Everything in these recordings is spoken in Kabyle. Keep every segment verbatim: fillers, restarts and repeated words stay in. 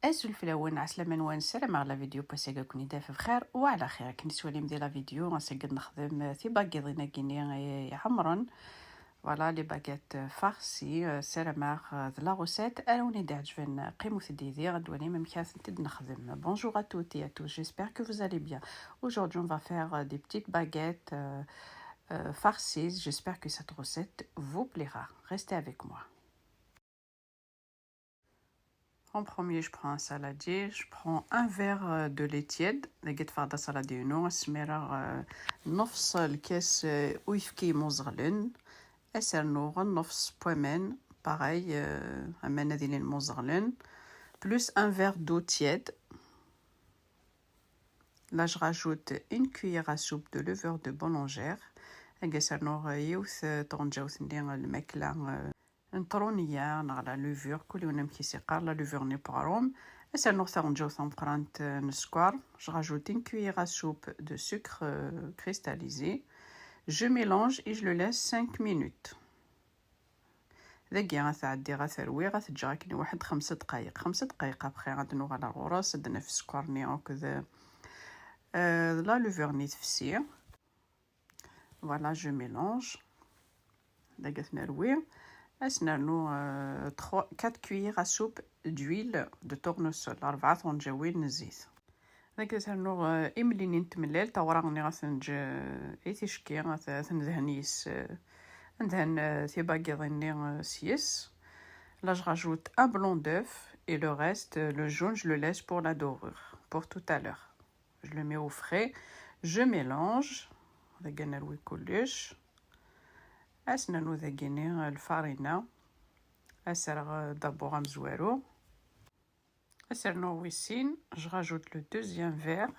Azul fell-awen, ɛeslama-nwen, ssarameɣ la vidéo n wass-agi ad ken-id-taf bxir wa ɛla xir. Akken i tettwalim di la vidéo, ass-agi ad nexdem tibagiḍin-agi-nni iɛemren. Voilà, les baguettes farcies, euh, ssarameɣ, euh, d la recette ara wen-id-iɛeǧben. Qqimet-d yid-i ad twalim amek ara tent-id-nexdem. Bonjour à toutes et à tous, j'espère que vous allez bien. Aujourd'hui, on va faire, euh, des petites baguettes, euh, euh, farcies. J'espère que cette recette vous plaira. Restez avec moi. En premier, je prends un saladier, je prends un verre, euh, de lait tiède. Dagi ṭṭfeɣ-d asaladi-inu, ad smireɣ, euh, nnefṣ lkas, euh, n uyefki imuẓɣlen. Ad s-rnuɣ nnefṣ n waman, pareil, euh, aman ad ilin muẓɣlen, plus un verre d'eau tiède. Là, je rajoute une cuillère à soupe de levure de boulangère. Ad s-rnuɣ yiwet, euh, tɣenǧawt-nni n lmakla, euh, n truniya neɣ la levure, kul yiwen amek i s-iqqar, la levure n uɣrum. Ad s-rnuɣ taɣenǧawt tameqqrant, euh, n sskeṛ. Je rajoute une cuillère à soupe de sucre, euh, cristallisé. Je mélange et je le laisse cinq minutes. Dagi ad t-ɛeddiɣ, ad t-rwiɣ, ad t-ǧǧeɣ akken i waḥed xemsa dqayeq. Xemsa dqayeq après ad nuɣal ar ɣur-s, ad d-naf sskeṛ-nni akked, euh, la levure-nni tefsi. Voilà, je mélange. Dagi ad t-nerwi. Ad s-nernu, euh, trois, quatre cuillères à soupe d'huile de tournesol, rebɛa tɣenǧawin n zzit. Dagi ad s-rnuɣ, euh, imlili n tmellalt, awraɣ-nni ad t-neǧǧ, euh, i ticki, ad t-, ad t-nedhen yis, euh, ad nedhen, euh, tibagiḍin-nni, euh, s yes. Là, je rajoute un blanc d'œuf et le reste, euh, le jaune, je le laisse pour la dorure, pour tout à l'heure. Je le mets au frais, je mélange. Dagi ad nerwi kullec. Ad s-nernu dagi-nni lfarina. Ad s-rreɣ, euh, d'abord amezwaru. Ad s-rnuɣ wis sin. Je rajoute le deuxième verre.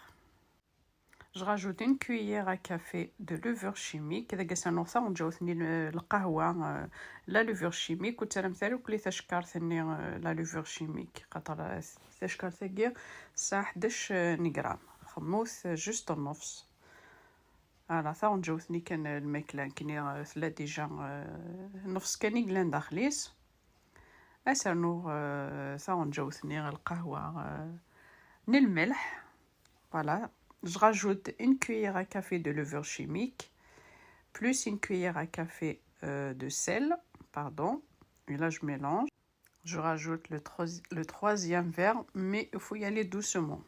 Je rajoute une cuillère à café de levure chimique. Dagi ad s-rnuɣ taɣenǧawt-nni n lqahwa, euh, la levure chimique. Ur ttaramt ara akk tacekkart-nni, euh, la levure chimique, xaṭer, euh, tacekkart-agi tesɛa ḥdac, euh, n gram. Xemmut, euh, juste nnefṣ. Ala, taɣenǧawt-nni kan, euh, lmakla, nekkni, euh, tella déjà, euh, nnefṣ kan i yellan daxel-is. Ad s-rnuɣ, euh, taɣenǧawt-nni lqahwa, euh, n lmelḥ. Voilà. Je rajoute une cuillère à café de levure chimique, plus une cuillère à café, euh, de sel, pardon. Et là, je mélange. Je rajoute le troi-, le troisième verre, mais il faut y aller doucement.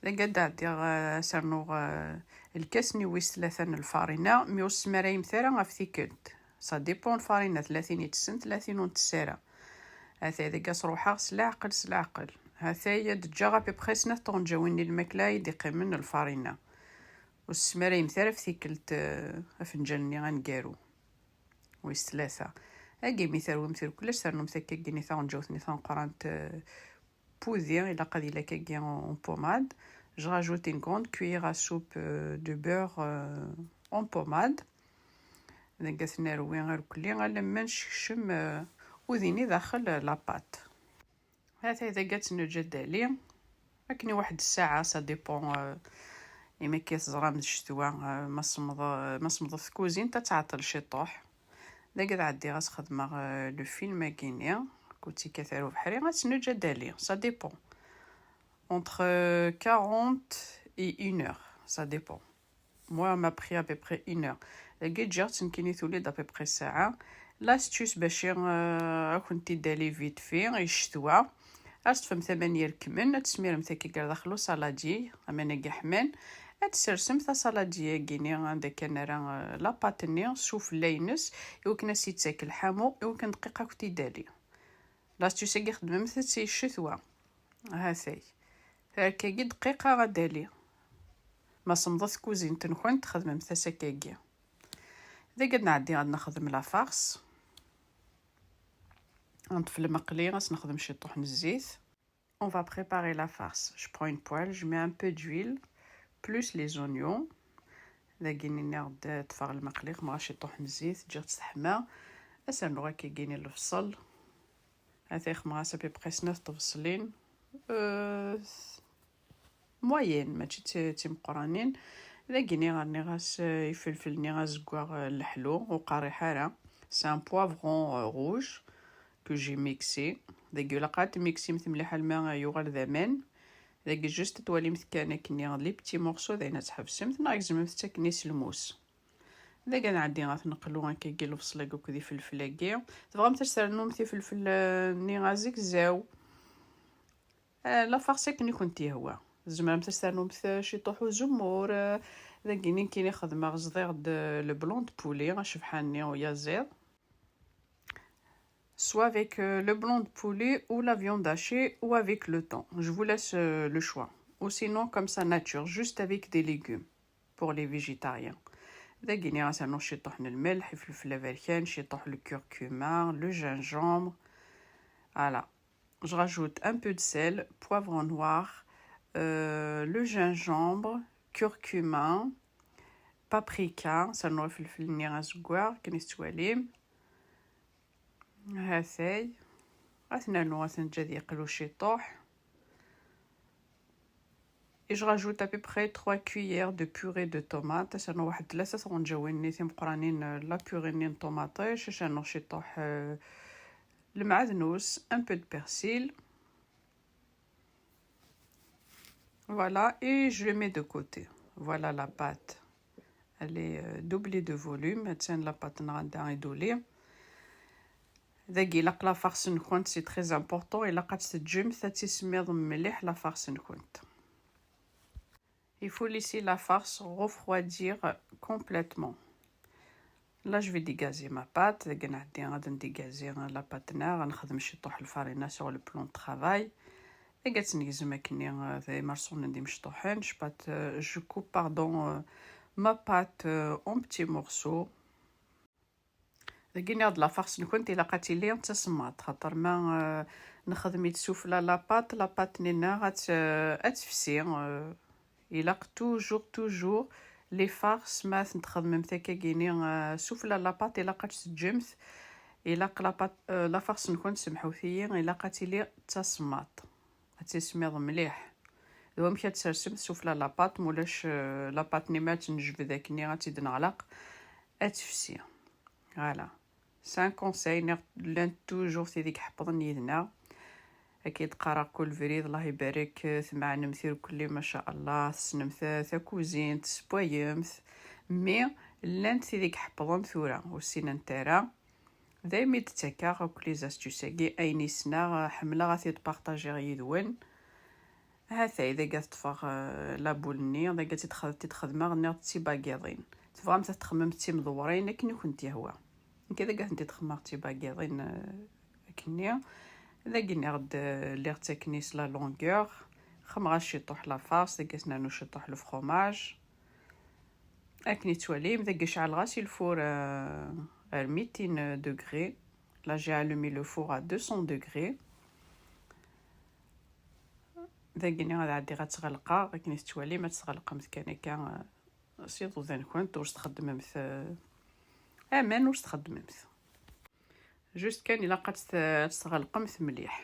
Dagi ad ɛeddiɣ, euh, ad s-rnuɣ, euh, lkas-nni wis tlata n lfarina, mi ur ssemarayemt ara ɣef tikkelt. Ça dépend, lfarina tella tin itessen, tella tin ur ntess ara. Atay dagi ad s-ruḥeɣ s leɛqel, s leɛqel. Atay ad ǧǧeɣ à peu près snat tɣenǧawin n lmakla i d-iqqimen n lfarina. Ur ssemarayemt ara ɣef tikkelt, euh, afenǧal-nni aneggaru. Wis tlata. Agi mi terwimt irkelli, ad s-ternumt akkagi-nni taɣenǧawt-nni tameqqrant, euh, pudi, ilaq ad yili akkagi en, en pommade. Je rajoute une grande cuillère à soupe, euh, de beurre, euh, en pommade. Dagi ad t-nerwi irkelli alamma nessekcem, euh, udi-nni daxel, euh, la pâte. Hatay dagi ad tt-neǧǧ ad d-tali akken i waḥed ssaɛa, ça dépend, euh, imi akka teẓram d ccetwa, euh, ma semmeḍ-, ma semmḍet tkuzint ad tɛeṭṭel ciṭuḥ. Dagi ad ɛeddiɣ ad s-xedmeɣ, euh, le film-agi-nni, ku tekkat ar ubeḥri, ad tt-neǧǧ ad d-tali, ça dépend. Entre, euh, quarante et une heure, ça dépend. Moi, m'a pris à peu près une heure. Dagi ǧǧiɣ-tt nekkini tuli-d à peu près ssaɛa. L'astuce bac i, euh, ad kent-id-tali vite fait i ccetwa. Ad teṭṭfemt aman irekmen, ad tesmiremt akka gar daxel usaladi, aman-agi ḥman. Ad tessersemt asaladi-agi-nni anda kan ara, euh, la pâte-nni s ufella-ines, i wakken ad s-yettak lḥamu, i wakken dqiqa ad kent-id-tali. L'astuce-agi xedmemt-tt i ccetwa. Hatay. Terkagi dqiqa ad d-tali. Ma semmḍet tkuzint-nkent, xedmemt-as akkagi. Dagi ad nɛeddi ad nexdem la farce. Ad nṭef lmeqli, ad s-nexdem ciṭuḥ n zzit. On va préparer la farce. Je prends une poêle, je mets un peu d'huile, plus les oignons. Dagi nniɣ-d ṭṭfeɣ lmeqli, xemɣ-as ciṭuḥ n zzit, ǧǧiɣ-tt teḥma. Ad s-rnuɣ akkagi-nni lebṣel. Ata xemɣ-as à peu près snat tebṣlin, euh, moyenne, mačči d ti-, d timeqqranin. Dagi-nni rniɣ-as, euh, ifelfel-nni azeggaɣ, euh, n leḥlu, ur qerriḥ ara. C'est un poivron, euh, rouge que j'ai mixé. Dagi ilaq ad tmiksemt mliḥ alma yuɣal d aman. Dagi juste ad twalimt kan akkenni les petits morceaux, d ayen ad tḥebsemt, neɣ gezmemt-tt akkenni s lmus. Dagi ad nɛeddi ad t-neqlu akkagi lbṣel-agi akked ifelfel-agi. Tebɣamt ad s-ternumt ifelfel-nni azegzaw? Ah, la farce akken i kent-yehwa. Tzemremt ad s-ternumt ciṭuḥ uzemmur. Ah, dagi nekkini xedmeɣ, zdiɣ-d le blanc de poulet, acebḥan-nni uyaziḍ. Soit avec euh, le blanc de poulet ou la viande hachée ou avec le thon. Je vous laisse euh, le choix. Ou sinon comme ça nature, juste avec des légumes pour les végétariens. Dagi ad nernu ciṭuḥ n lmelḥ, ifelfel aberkan, ciṭuḥ le curcuma, le gingembre. Voilà. Je rajoute un peu de sel, poivre noir, euh, le gingembre, curcuma, paprika, ad nernu ifelfel-nni azeggaɣ, akken i tettwalim. Hatay. Ad t-nernu, ad t-neǧǧ ad yeqlu ciṭuḥ. Et je rajoute à peu près trois cuillères de purée de tomate. Ad nernu waḥed tlata tɣenǧawin-nni timeqranin, euh, la purée-nni n ṭumaṭic. Ad nernu ciṭuḥ, euh, lmeɛdnus, un peu de persil. Voilà, et je le mets de côté. Voilà la pâte. Elle est euh, doublée de volume. Attan la pâte-nneɣ anda i d-tuli. Dagi ilaq la farce-nkent, c'est très important. Ilaq ad tt-teǧǧemt ad tismiḍ mliḥ la farce-nkent. Il faut laisser la farce refroidir complètement. Là, je vais dégazer ma pâte. Dagi ad nɛeddi ad ndégazi la pâte-nneɣ, ad nexdem ciṭuḥ lfarina sur le plan de travail. Dagi ad tt-negzem akkenni, euh, d imerṣunen d imecṭuḥen. Je pâte, euh, je coupe, pardon, euh, ma pâte euh, en petits morceaux. Dagi nniɣ-d la farce-nkent ilaq ad tili d tasemmaḍt, xaṭer ma euh, nexdem-itt sufella la pâte, la pâte-nni-nneɣ ad t-, euh, ad tefsi. Euh, ilaq toujours, toujours les farces ma tent-txedmemt akkagini euh, sufella la pâte, ilaq ad tt-teǧǧemt. Ilaq la pâte, euh, la farce-nkent, semḥut-iyi, ilaq ad tili d tasemmaḍt, ad tismiḍ mliḥ. D wamek ad tsersemt sufella la pâte, mulac euh, la pâte-nni ma ad tt-nejbed akkenni ad tt-id-neɣleq, ad tefsi. Voilà. C'est un conseil, neɣ llant toujours tid i iḥeppḍen yid-neɣ. Akka i d-qqareɣ kul brid, Allah ibarek, tmeɛnemt irkelli, ma sha Allah, tessnemt ta-, takuzint, tessewwayemt. Mais llant tid i iḥeppḍen tura, ur ssinent ara. Daymi d-ttakeɣ akk les astuces-agi, ayen i ssneɣ, ḥemmleɣ ad t-id-partagiɣ yid-wen. Hatay, dagi ad ṭṭfeɣ euh, la boule-nni, dagi ad tt-id-xedmeɣ, nniɣ d tibagiḍin. Tebɣamt ad txemmemt d timdewwrin akken i kent-yehwa. Nekk dagi ad tent-id-xemmeɣ d tibagiḍin euh, akkenni. Dagi nniɣ-d euh, lliɣ ttaken-is la longueur. Xemmeɣ-as ciṭuḥ la farce, dagi ad s-nernu ciṭuḥ le fromage. Akken i tettwalim, dagi ceɛleɣ-as i lfur euh, ar mitin degrés. Là, j'ai allumé le four à deux cents degrés. Dagi-nni ad ɛeddiɣ ad tt-ɣelqeɣ, akken i tettwalim, ad tt-tɣelqemt kan akka, euh, s iḍudan-nkent, ur s-txeddmemt, euh, aman ur s-txeddmemt. Juste kan ilaq ad tt-, ad tt-tɣelqemt mliḥ.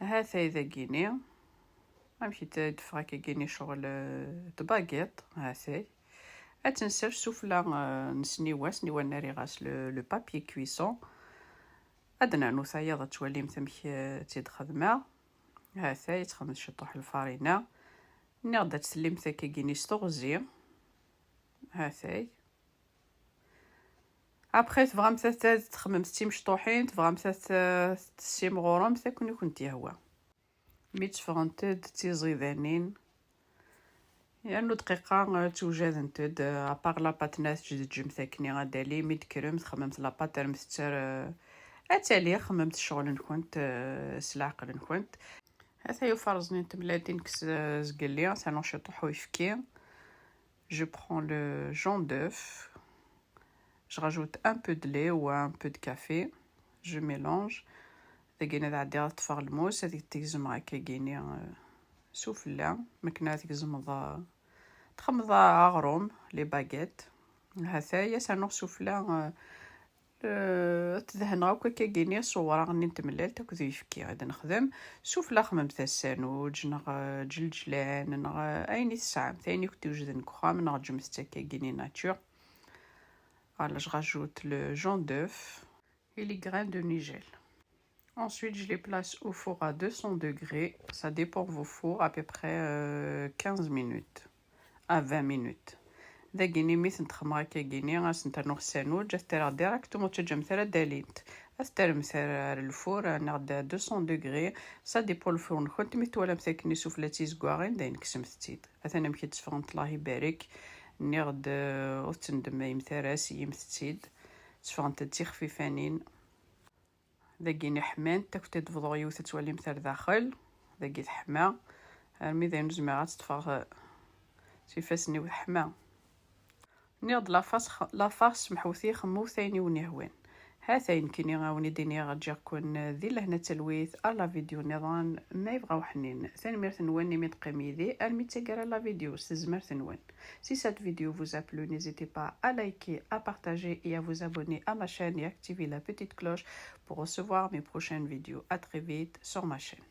Hatay dagi-nni. Amek i d-, d-teffeɣ akkagini ccɣel, euh, tbagiṭ, hatay. Ad tt-nsers sufella euh, n sniwa, sniwa n rriɣ-as le, le papier cuisson. Ad d-nernu tayeḍ ad twalimt amek euh, tt-id-xedmeɣ. Hatay, ttxedmet ciṭuḥ lfarina. Nniɣ-d ad tellimt akkagini s teɣzi. Hatay. Après, tebɣamt ad t-, ad txemmemt d timecṭuḥin, tebɣamt ad t-, ad tessimɣuremt, akken i kent-yehwa. Mi tteffɣent-d d tiẓidanin, yernu dqiqa, euh, ttewjadent-d, euh, à part la pâte-nni ad tǧedǧemt akkenni ad d-tali, mi d-tekkremt, txemmemt la pâte, terremt-tt ar, euh, ad tali, xemmemt ccɣel-nkent, euh, s leɛqel-nkent. Ata yufa rẓen n temlalt i nekk s-, zgelli, ad s-rnuɣ ciṭuḥ uyefki. Je prends le jaune d'œuf. Je rajoute un peu de lait ou un peu de café. Je mélange. Dagi ad ɛeddiɣ ad ṭṭfeɣ lmus, ad t-gezmeɣ akkagini, euh, sufella. Makken ad tgezmeḍ, euh, txemmeḍ aɣrum, les baguettes. Hatay, ad s-rnuɣ sufella, euh, Euh, ad t-dehneɣ akk akkagini s uwraɣ-nni n temlalt akked uyefki ad nexdem. Sufella xemmemt asanuǧ neɣ, euh, ǧelǧlan neɣ, euh, ayen i tesɛamt, ayen i kent-iwejden deg uxxam, neɣ ǧǧemt-tt akkagini nature. Voilà, je rajoute le jaune d'œuf et les grains de nigel. Ensuite, je les place au four à deux cents degrés. Ça dépend vos fours, à peu près euh, quinze minutes à vingt minutes. Dagini mi tent-xemmeɣ akkagini, ad sent-rnuɣ ssanud, ad t-rreɣ directement, ur ttaǧǧamt ara ad d-alint. Ad t-terremt ar, ar lfur, neɣ d deux cents degrés. Ça dépend lfur-nkent. Mi twalamt akken isufella d tizeggaɣin, dayen kksemt-tt-id. Atan amek i d-tteffɣent, Allah ibarek. Nniɣ-d, ur ttendemmayemt ara, seyyimt-tt-id. Tteffɣent-d d tixfifanin. Dagini ḥmant, ad kent-id-bḍuɣ yiwet ad twalimt ar daxel. Dagi teḥma. Armi d ayen ur zmireɣ ad tt-ṭṭfeɣ s ifassen-iw, teḥma. Nniɣ-d la farce, la farce, smeḥwet-iyi, xemmut ayen i wen-yehwan. Hat-ay nekkini a wen-id-iniɣ ǧǧiɣ-ken di lehna d talwit, ar la vidéo nniḍen ma yebɣa uḥnin. Tanemmirt-nwen imi d-teqqim yid-i armi d taggara n la vidéo s tezmert-nwen. Si cette vidéo vous a plu, n'hésitez pas à liker, à partager et à vous abonner à ma chaîne et activer la petite cloche pour recevoir mes prochaines vidéos. À très vite sur ma chaîne.